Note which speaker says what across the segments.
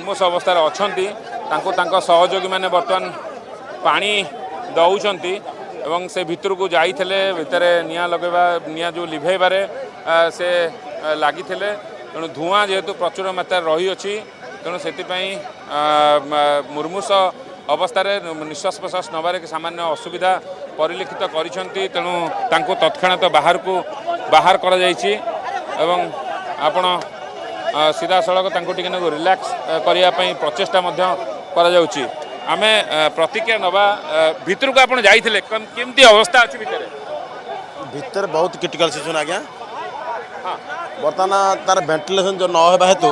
Speaker 1: ମୁର୍ମୁଷ ଅବସ୍ଥାରେ ଅଛନ୍ତି। ତାଙ୍କୁ ତାଙ୍କ ସହଯୋଗୀମାନେ ବର୍ତ୍ତମାନ ପାଣି ଦେଉଛନ୍ତି ଏବଂ ସେ ଭିତରକୁ ଯାଇଥିଲେ, ଭିତରେ ନିଆଁ ଲଗାଇବା, ନିଆଁ ଯେଉଁ ଲିଭେଇବାରେ ସେ ଲାଗିଥିଲେ। ତେଣୁ ଧୂଆଁ ଯେହେତୁ ପ୍ରଚୁର ମାତ୍ରାରେ ରହିଅଛି, ତେଣୁ ସେଥିପାଇଁ ମୁର୍ମୁଷ ଅବସ୍ଥାରେ ନିଶ୍ୱାସ ପ୍ରଶ୍ୱାସ ନେବାରେ ସାମାନ୍ୟ ଅସୁବିଧା ପରିଲକ୍ଷିତ କରିଛନ୍ତି। ତେଣୁ ତାଙ୍କୁ ତତ୍କ୍ଷଣାତ ବାହାରକୁ ବାହାର କରାଯାଇଛି ଏବଂ ଆପଣ ସିଧାସଳଖ ତାଙ୍କୁ ଟିକେ ନାକୁ ରିଲାକ୍ସ କରିବା ପାଇଁ ପ୍ରଚେଷ୍ଟା ମଧ୍ୟ କରାଯାଉଛି। ଆମେ ପ୍ରତିକ୍ରିୟା ନେବା। ଭିତରକୁ ଆପଣ ଯାଇଥିଲେ, କେମିତି ଅବସ୍ଥା ଅଛି ଭିତରେ?
Speaker 2: ଭିତରେ ବହୁତ କ୍ରିଟିକାଲ ସିଚୁଏସନ୍ ଆଜ୍ଞା। ବର୍ତ୍ତମାନ ତାର ଭେଣ୍ଟିଲେସନ୍ ଯେଉଁ ନ ହେବା ହେତୁ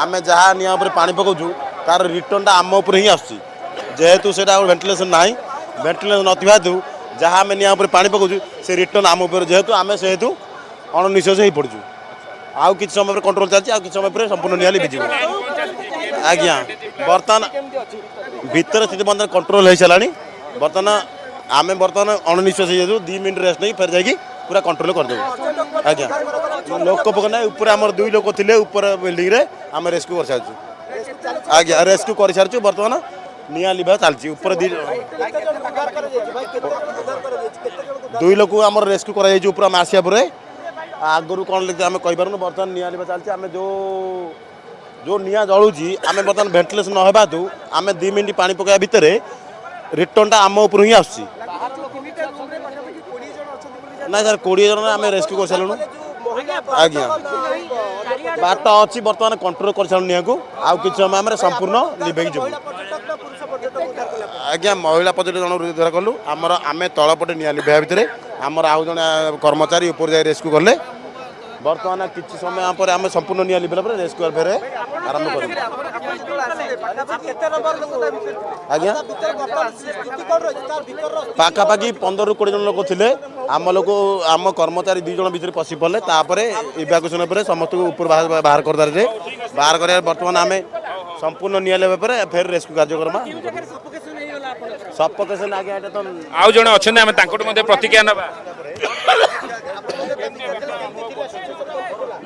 Speaker 2: ଆମେ ଯାହା ନିଆଁ ଉପରେ ପାଣି ପକାଉଛୁ, ତାର ରିଟର୍ଣ୍ଣଟା ଆମ ଉପରେ ହିଁ ଆସୁଛି। ଯେହେତୁ ସେଇଟା ଆଉ ଭେଣ୍ଟିଲେସନ୍ ନାହିଁ, ଭେଣ୍ଟିଲେସନ୍ ନଥିବା ହେତୁ ଯାହା ଆମେ ନିଆଁ ଉପରେ ପାଣି ପକାଉଛୁ, ସେ ରିଟର୍ଣ୍ଣ ଆମ ଉପରେ, ଯେହେତୁ ଆମେ ସେହେତୁ ଅଣନିଶ୍ୱାସ ହେଇ ପଡ଼ୁଛୁ। ଆଉ କିଛି ସମୟ ପରେ କଣ୍ଟ୍ରୋଲ ଚାଲିଛି, ଆଉ କିଛି ସମୟ ପରେ ସମ୍ପୂର୍ଣ୍ଣ ନିଆଁ ଲିଭିଯିବ ଆଜ୍ଞା। ବର୍ତ୍ତମାନ ଭିତରେ ସ୍ଥିତି ବର୍ତ୍ତମାନ କଣ୍ଟ୍ରୋଲ ହେଇସାରିଲାଣି। ବର୍ତ୍ତମାନ ଆମେ ବର୍ତ୍ତମାନ ଅଣନିଶ୍ୱାସ ହେଇଯାଉଛୁ। 2 ମିନିଟ୍ ରେଷ୍ଟ ନେଇ ଫେର ଯାଇକି ପୁରା କଣ୍ଟ୍ରୋଲ କରିଦେବୁ ଆଜ୍ଞା। ଲୋକ ପୋକ ନାହିଁ। ଉପରେ ଆମର ଦୁଇ ଲୋକ ଥିଲେ ଉପର ବିଲ୍ଡିଂରେ। ଆମେ ରେସ୍କ୍ୟୁ କରିସାରିଛୁ ଆଜ୍ଞା, ରେସ୍କ୍ୟୁ କରିସାରିଛୁ। ବର୍ତ୍ତମାନ ନିଆଁ ଲିଭା ଚାଲିଛି। ଉପରେ ଦୁଇ ଲୋକକୁ ଆମର ରେସ୍କ୍ୟୁ କରାଯାଇଛି ଉପରୁ ଆମେ ଆସିବା ପରେ। ଆଗରୁ କ'ଣ ଲେଖିଛି ଆମେ କହିପାରୁନୁ। ବର୍ତ୍ତମାନ ନିଆଁ ଲିଭା ଚାଲିଛି। ଆମେ ଯେଉଁ ଯେଉଁ ନିଆଁ ଜଳୁଛି, ଆମେ ବର୍ତ୍ତମାନ ଭେଣ୍ଟିଲେସନ୍ ନ ହେବା ହେତୁ ଆମେ 2 ମିନିଟ୍ ପାଣି ପକାଇବା ଭିତରେ ରିଟର୍ଣ୍ଣଟା ଆମ ଉପରୁ ହିଁ ଆସୁଛି। ନାଇଁ ସାର୍, 20 ଜଣ ଆମେ ରେସ୍କ୍ୟୁ କରିସାରିଲୁଣୁ ଆଜ୍ଞା। ବାଟ ଅଛି। ବର୍ତ୍ତମାନ କଣ୍ଟ୍ରୋଲ କରିସାରିଲୁଣି ନିଆଁକୁ। ଆଉ କିଛି ସମୟ ଆମେ ସମ୍ପୂର୍ଣ୍ଣ ଲିଭେଇକି ଯିବୁ ଆଜ୍ଞା। ମହିଳା ପର୍ଯ୍ୟଟକ ଜଣ ଉଦ୍ଧାର କଲୁ ଆମର। ଆମେ ତଳ ପଟେ ନିଆଁ ଲିଭେଇବା ଭିତରେ ଆମର ଆଉ ଜଣେ କର୍ମଚାରୀ ଉପରେ ଯାଇ ରେସ୍କ୍ୟୁ କଲେ। ବର୍ତ୍ତମାନ କିଛି ସମୟ ପରେ ଆମେ ସମ୍ପୂର୍ଣ୍ଣ ନିଆଁ ଲିଭିଲା ପରେ ରେସ୍କ୍ୟୁ ଫେରେ ଆରମ୍ଭ କରିବୁ ଆଜ୍ଞା। ପାଖାପାଖି 15ରୁ 20 ଜଣ ଲୋକ ଥିଲେ। ଆମ ଲୋକ, ଆମ କର୍ମଚାରୀ ଦୁଇ ଜଣ ଭିତରେ ପଶି ପଡ଼ିଲେ। ତାପରେ ଇଭାକୁଏସନ୍ ପରେ ସମସ୍ତଙ୍କୁ ଉପରୁ ବାହାର ବାହାର କରିଦେଲେ। ବାହାର କରିବା ବର୍ତ୍ତମାନ ଆମେ ସମ୍ପୂର୍ଣ୍ଣ ନିଆଁ ଲିଭିବା ପରେ ଫେର ରେସ୍କ୍ୟୁ କାର୍ଯ୍ୟକ୍ରମ। ସଫୋକେସନ୍ ଆଜ୍ଞା, ଏଇଟା ତ
Speaker 1: ଆଉ ଜଣେ ଅଛନ୍ତି, ଆମେ ତାଙ୍କଠୁ ମଧ୍ୟ ପ୍ରତିକ୍ରିୟା ନେବା।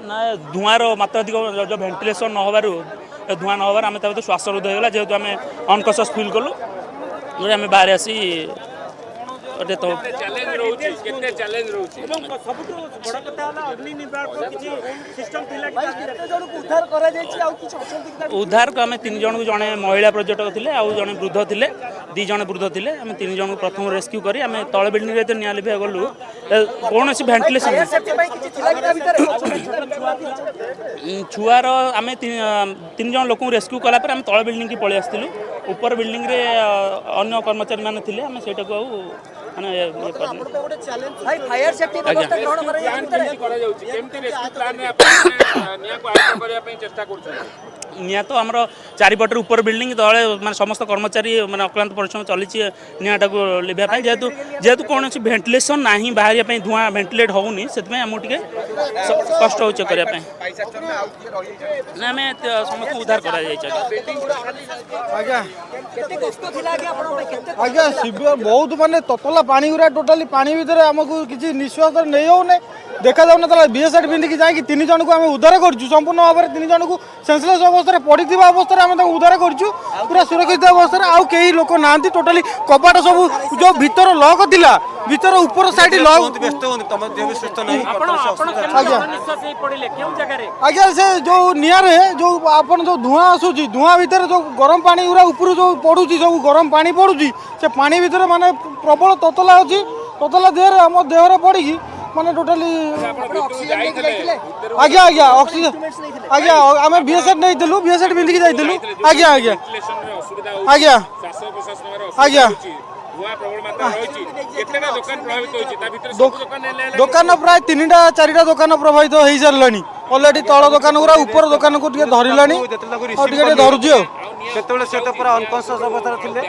Speaker 3: ନା, ଧୂଆଁର ମାତ୍ରାଧିକ ଯେଉଁ ଭେଣ୍ଟିଲେସନ୍ ନ ହେବାରୁ, ଧୂଆଁ ନ ହେବାରୁ ଆମେ ତା ଭିତରେ ଶ୍ୱାସରୁଦ୍ଧ ହେଇଗଲା। ଯେହେତୁ ଆମେ ଅନକନସିୟସ୍ ଫିଲ୍ କଲୁ, ତେଣୁ ଆମେ ବାହାରେ ଆସି ଗୋଟେ ତ
Speaker 1: ଚ୍ୟାଲେଞ୍ଜ ରହୁଛି, କେତେ ଚ୍ୟାଲେଞ୍ଜ ରହୁଛି?
Speaker 4: ସବୁଠୁ ବଡ଼ କଥା ହେଲା, ଅଗ୍ନି ନିବାରକ କିଛି ସିଷ୍ଟମ ଥିଲା କି?
Speaker 5: ଉଦ୍ଧାର କରାଯାଇଛି, ଆଉ କିଛି ଅଛନ୍ତି କି?
Speaker 3: ଉଦ୍ଧାର ଆମେ ତିନି ଜଣକୁ, ଜଣେ ମହିଳା ପର୍ଯ୍ୟଟକ ଥିଲେ ଆଉ ଜଣେ ବୃଦ୍ଧ ଥିଲେ, ଦୁଇ ଜଣ ବୃଦ୍ଧ ଥିଲେ। ଆମେ ତିନି ଜଣକୁ ପ୍ରଥମ ରେସ୍କ୍ୟୁ କରି ଆମେ ତଳ ବିଲ୍ଡିଂରେ ଯେତେ ନିଆଁ ଲିଭିବାକୁ ଗଲୁ, କୌଣସି ଭେଣ୍ଟିଲେସନ୍
Speaker 5: ସେଫ୍ଟି ପାଇଁ କିଛି ଥିଲା କି ତା ଭିତରେ?
Speaker 3: ଛୁଆର ଆମେ ତିନି ଜଣ ଲୋକଙ୍କୁ ରେସ୍କ୍ୟୁ କଲା ପରେ ଆମେ ତଳ ବିଲ୍ଡିଂକି ପଳେଇ ଆସିଥିଲୁ। ଉପର ବିଲ୍ଡିଂରେ ଅନ୍ୟ କର୍ମଚାରୀମାନେ ଥିଲେ। ଆମେ ସେଇଟାକୁ ଆଉ ମାନେ ଇଏ କରିନୁ।
Speaker 5: ଭାଇ, ଫାୟାର ସେଫ୍ଟି ବ୍ୟବସ୍ଥା ଗ୍ରହଣ କରାଯାଇଛି ଭିତରେ?
Speaker 1: କେମିତି କରାଯାଉଛି? କେମିତି ରେସ୍କ୍ୟୁ ପ୍ଲାନରେ ଆପଣ ନିଆଁକୁ ଆୟତ୍ତ କରିବା ପାଇଁ ଚେଷ୍ଟା କରୁଛନ୍ତି?
Speaker 3: ନିଆଁ ତ ଆମର ଚାରିପଟରେ, ଉପର ବିଲ୍ଡିଂ ତଳେ, ମାନେ ସମସ୍ତ କର୍ମଚାରୀ ମାନେ ଅକ୍ଳାନ୍ତ ପରିଶ୍ରମ ଚାଲିଛି ନିଆଁଟାକୁ ଲିଭିବା ପାଇଁ। ଯେହେତୁ କୌଣସି ଭେଣ୍ଟିଲେସନ୍ ନାହିଁ ବାହାରିବା ପାଇଁ, ଧୂଆଁ ଭେଣ୍ଟିଲେଟ୍ ହେଉନି, ସେଥିପାଇଁ ଆମକୁ ଟିକେ କଷ୍ଟ ହେଉଛି କରିବା ପାଇଁ। ନା, ଆମେ ସମସ୍ତଙ୍କୁ ଉଦ୍ଧାର କରାଯାଇଛି ଆଜ୍ଞା।
Speaker 6: ଆଜ୍ଞା।
Speaker 5: କେତେ କଷ୍ଟ ଥିଲା ଆଜ୍ଞା ଆପଣଙ୍କ ପାଇଁ, କେତେ?
Speaker 6: ଆଜ୍ଞା, ଶିବିର ବହୁତ ମାନେ ତତଲା ପାଣି ଗୁଡ଼ା, ଟୋଟାଲି ପାଣି ଭିତରେ ଆମକୁ କିଛି ନିଶ୍ୱାସ ନେଇ ହେଉନି, ଦେଖାଯାଉନଥିଲା। ବିଏସ୍ଏଡ୍ ପିନ୍ଧିକି ଯାଇକି ତିନି ଜଣକୁ ଆମେ ଉଦ୍ଧାର କରିଛୁ ସମ୍ପୂର୍ଣ୍ଣ ଭାବରେ। ତିନି ଜଣକୁ ସେନ୍ସଲେସ୍ ଅବସ୍ଥାରେ ପଡ଼ିଥିବା ଅବସ୍ଥାରେ ଆମେ ତାକୁ ଉଦ୍ଧାର କରିଛୁ ପୁରା ସୁରକ୍ଷିତ ଅବସ୍ଥାରେ। ଆଉ କେହି ଲୋକ ନାହାନ୍ତି। ଟୋଟାଲି କବାଟ ସବୁ ଯେଉଁ ଭିତର ଲକ୍ ଥିଲା, ଭିତର ଉପର ସାଇଡ୍ ଲକ୍।
Speaker 4: ବ୍ୟସ୍ତ ହୁଅନ୍ତି, ତମ ଦେହ ବି ସୁସ୍ଥ ନାହିଁ।
Speaker 7: ଆପଣ ଆପଣ
Speaker 6: ଆଜ୍ଞା।
Speaker 7: ନିଶ୍ୱାସ ହେଇ ପଡ଼ିଲେ କେଉଁ ଜାଗାରେ?
Speaker 6: ଆଜ୍ଞା, ସେ ଯେଉଁ ନିଆଁରେ ଯେଉଁ ଆପଣ ଯେଉଁ ଧୂଆଁ ଆସୁଛି, ଧୂଆଁ ଭିତରେ ଯେଉଁ ଗରମ ପାଣି ଗୁଡ଼ା ଉପରୁ ଯେଉଁ ପଡ଼ୁଛି, ସବୁ ଗରମ ପାଣି ପଡ଼ୁଛି। ସେ ପାଣି ଭିତରେ ମାନେ ପ୍ରବଳ ତତଲା ଅଛି। ତତଲା ଦେହରେ ଆମ ଦେହରେ ପଡ଼ିକି ମାନେ ଟୋଟାଲି। ଆଜ୍ଞା, ଅକ୍ସିଜେନ ଆଜ୍ଞା, ଆମେ ବିଏସ୍ଏଫ୍ ନେଇଥିଲୁ, ବିଏସ୍ଏଫ୍ ପିନ୍ଧିକି ଯାଇଥିଲୁ ଆଜ୍ଞା।
Speaker 1: ଭେଣ୍ଟିଲେସନରେ ଅସୁବିଧା ହେଉଛି?
Speaker 6: ଆଜ୍ଞା।
Speaker 1: ଶ୍ୱାସ ପ୍ରଶ୍ୱାସ ନେବାର
Speaker 6: ଆଜ୍ଞା।
Speaker 1: ଅସୁବିଧା ହେଉଛି, ଧୂଆଁ ପ୍ରବଳ ମାତ୍ରାରେ ରହିଛି। କେତେଟା ଦୋକାନ ପ୍ରଭାବିତ ହୋଇଛି ତା ଭିତରେ? ସବୁ ଦୋକାନ ହେଲେ
Speaker 6: ଦୋକାନ ପ୍ରାୟ ତିନିଟା ଚାରିଟା ଦୋକାନ ପ୍ରଭାବିତ ହେଇସାରିଲାଣି ଅଲରେଡି। ତଳ ଦୋକାନ ଗୁଡ଼ା ଉପର ଦୋକାନକୁ ଟିକେ ଧରିଲାଣି, ଆଉ ଟିକେ ଟିକେ ଧରୁଛି ଆଉ।
Speaker 4: ସେତେବେଳେ ସେ ତ ପୁରା ଅନକନସିୟସ୍ ଅବସ୍ଥାରେ ଥିଲେ।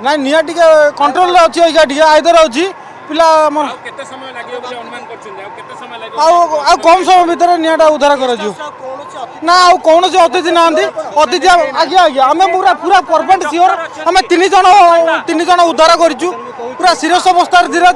Speaker 6: ନାଇଁ, ନିଆଁ ଟିକେ କଣ୍ଟ୍ରୋଲରେ ଅଛି ଆଜ୍ଞା, ଟିକେ ଆଇଦର ଅଛି ପିଲା ଆମର।
Speaker 1: ଆଉ କେତେ ସମୟ ଲାଗିବ ବୋଲି ଅନୁମାନ କରୁଛନ୍ତି? ଆଉ କେତେ ସମୟ ଲାଗିବ?
Speaker 6: ଆଉ କମ୍ ସମୟ ଭିତରେ ନିଆଁଟା ଉଦ୍ଧାର କରାଯିବ। ନା, ଆଉ କୌଣସି ଅତିଥି ନାହାନ୍ତି। ଅତିଥି ଆଜ୍ଞା, ଆମେ ପୁରା ପୁରା ପରଫେକ୍ଟ ସିଓର। ଆମେ ତିନି ଜଣ ଉଦ୍ଧାର କରିଛୁ, ପୁରା ସିରିୟସ୍ ଅବସ୍ଥାରେ ଥିଲା।